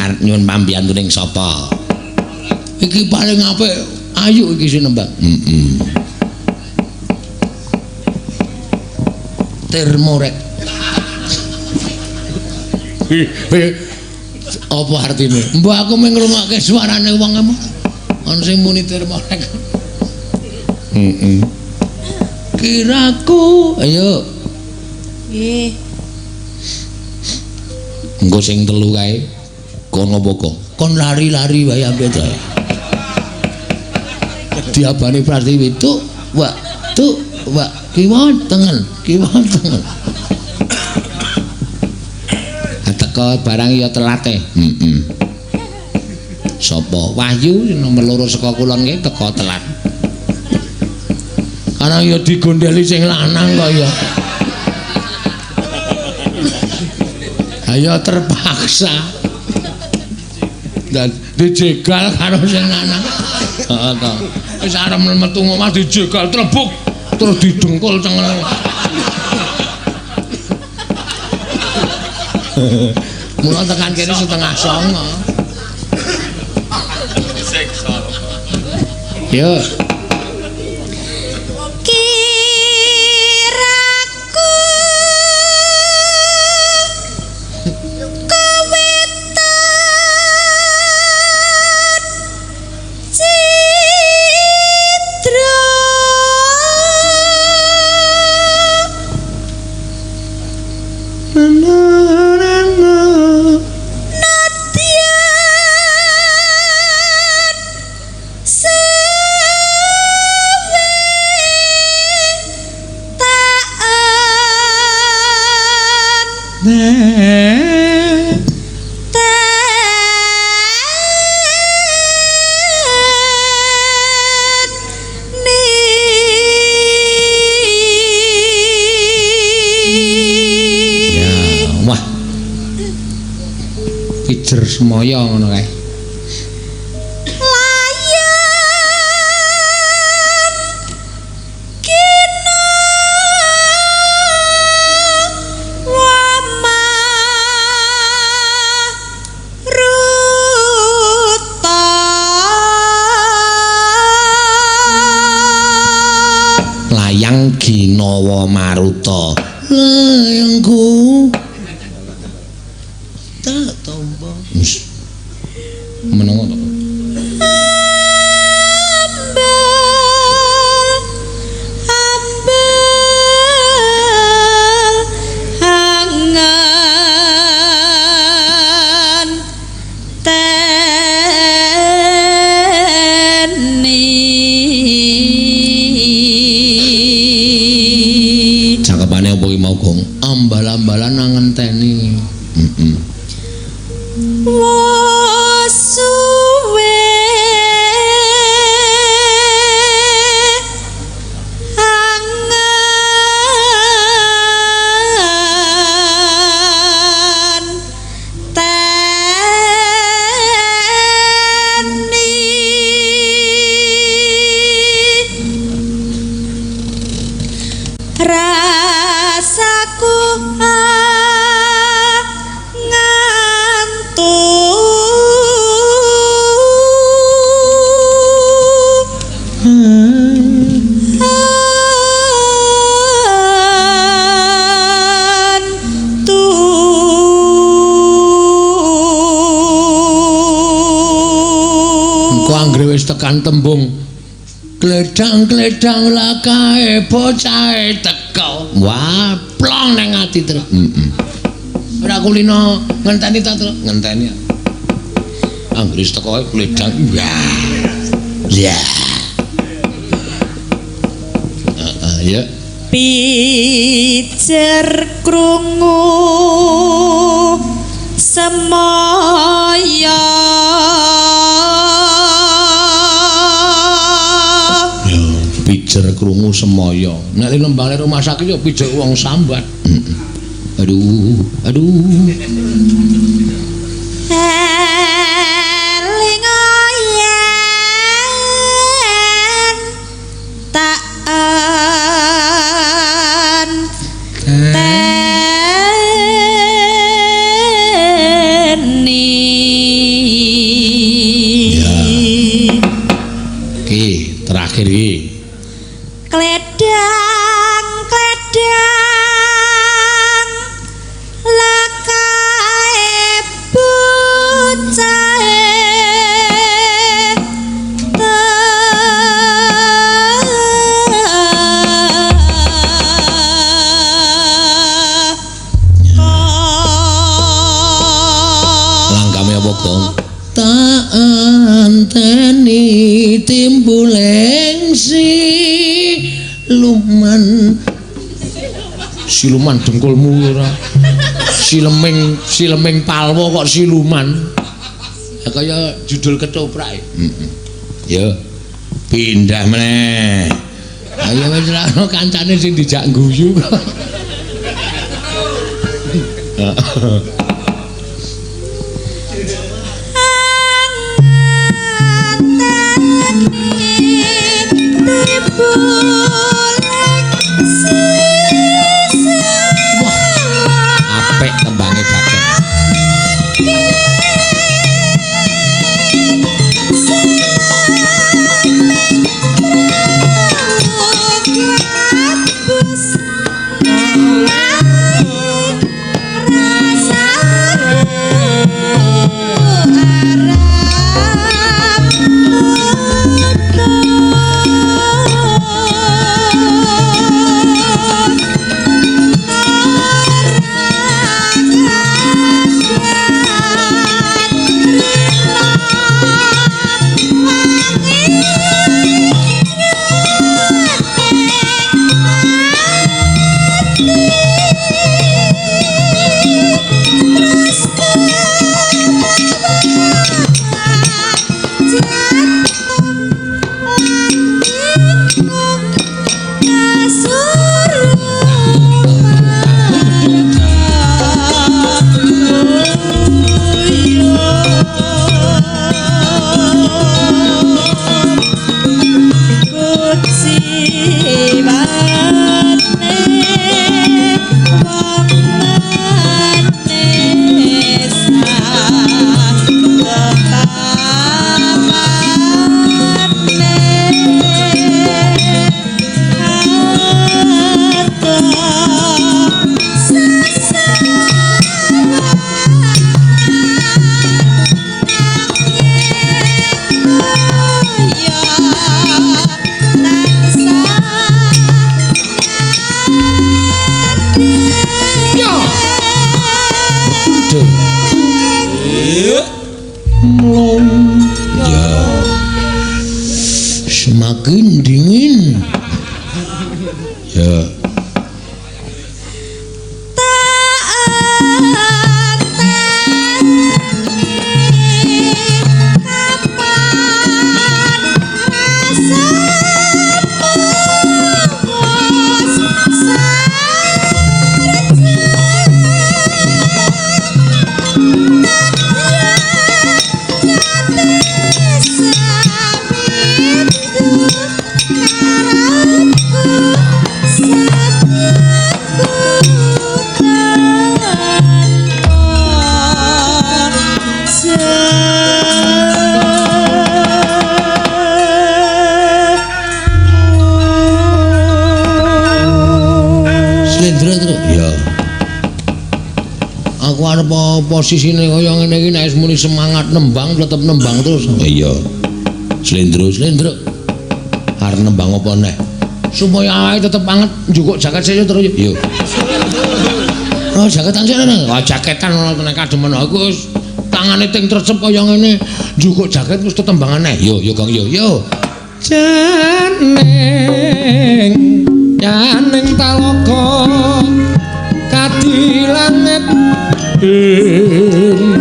Arep nyuwun pambiyantu ning sapa? Iki paling apik ayu iki sing nembang. Heeh. Termorek. Apa artine? Mbok aku mung ngrungokke suarane wong emang. Ana sing muni termorek. Heeh. Kiraku, ayo. Nggih. Engko sing telu kae kon apa kok? Kon lari-lari wae ambek dae. Diabani Prastiwi tuk, wak, tuk, wak, kiwa tengen, kiwa tengen. Teko barang ya telat e. Heeh. Sapa? Wahyu nomor 2 saka kulon ki teko telat. Karena ya digondeli sing lanang kok ya. Ayo terpaksa. Dan dijegal karo sing lanang. Heeh to. Wis arep metu omah dijegal trebuk terus didengkul cengele. Mula tekan kene 8:30. Yo. Kiraku kawetan cidra nadyan suwe taan teni. Ya, wah. Pijer semaya ngono kae. Layan kina wamaruta. Layang Ginawa Maruta. Layangku tak tompo. Wis. Menengo to. Ambal ambal angan teni. Cakepane apa ki mau, Gong? Ambal-ambalan ngenteni. Heeh. Wasuwe angan teni. Rasaku ngantuk Engko anggere wis tekan tembung kledang-kledang lakae bocahe teko. Wah, plong nang ati, Tru. Heeh. Ora kulino ngenteni ta, Tru? Ngenteni. Anggere wis teko kledang. Wah. Ya. Heeh, ya. Pijer krungu semaya. Pijer krungu semaya. Nek lembane rumah sakit ya pijer wong sambat. Aduh, aduh. Eling yen taan teni. Apa, Gong? Tak anteni timbuleng siluman. Siluman dengkulmu ora. Sileming, sileming palwa kok siluman. Ya kaya judul ketoprak. Heeh. Ya. Pindah meneh. Ayo wis ra ono kancane sing dijak guyu. Apik tembange Bagong. Semakin dingin. Ya. Aku arep posisine kaya ngene iki nek wis muni semangat nembang tetep nembang terus. Iya. Slendro, slendro. Arep nembang apa neh? Supaya awake tetep anget njukuk jaket sik terus. Yo. Oh, jaketan sik nang. Oh, jaketan nek kademen aku wis tangane ting trecep kaya ngene njukuk jaket wis tetembangan neh. Yo, yo Gong, yo, yo. Janing, janing talaga kadi langit ing